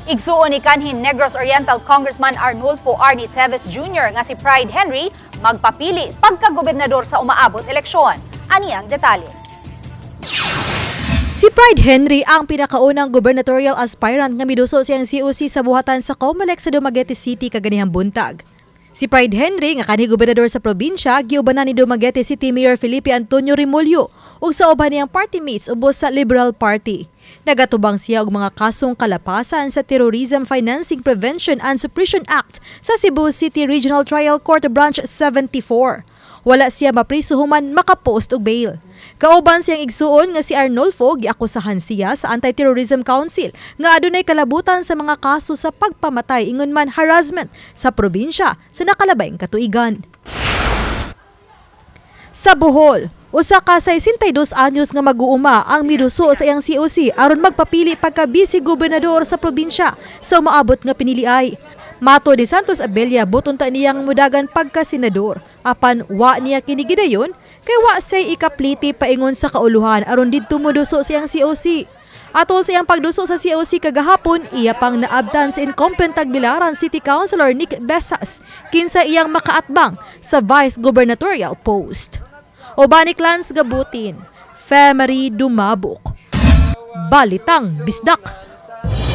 Igsuon ni kanhi Negros Oriental Congressman Arnulfo Arnie Teves Jr. nga si Pride Henry magpapili pagka-gobernador sa umaabot eleksyon. Ani ang detalye. Si Pride Henry ang pinakaunang gubernatorial aspirant nga miduso siyang COC sa buhatan sa COMELEC sa Dumaguete City kaganihang buntag. Si Pride Henry nga kanhi gobernador sa probinsya giubanan ni Dumaguete City Mayor Felipe Antonio Remulla ug sa uban niyang party mates ubos sa Liberal Party. Nagatubang siya og mga kasong kalapasan sa Terrorism Financing Prevention and Suppression Act sa Cebu City Regional Trial Court Branch 74. Wala siya mapriso human makapost og bail. Kauban siyang igsuon nga si Arnolfo, giakusahan siya sa Anti-Terrorism Council nga adunay kalabutan sa mga kaso sa pagpamatay ingon man harassment sa probinsya sa nakalabayng katuigan. Sa Bohol, usa ka 62 anyos nga mag-uuma ang miduso sa iyang COC aron magpapili pagka vice gobernador sa probinsya sa umaabot nga piniliay. Mato ni Santos Abella, buot unta niyang mudagan pagka senador. Apan wa niya kini gidayon kay wa say ikapliti paingon sa kauluhan aron didto moduso sa iyang COC. Atol sa iyang pagduso sa COC kagahapon, iya pang naabtan sa incumbent Tagbilaran City Councilor Nick Besas, kinsa iyang makaatbang sa vice gubernatorial post. Uban ni Lance Gabutin, Femery Dumabok. Balitang Bisdak.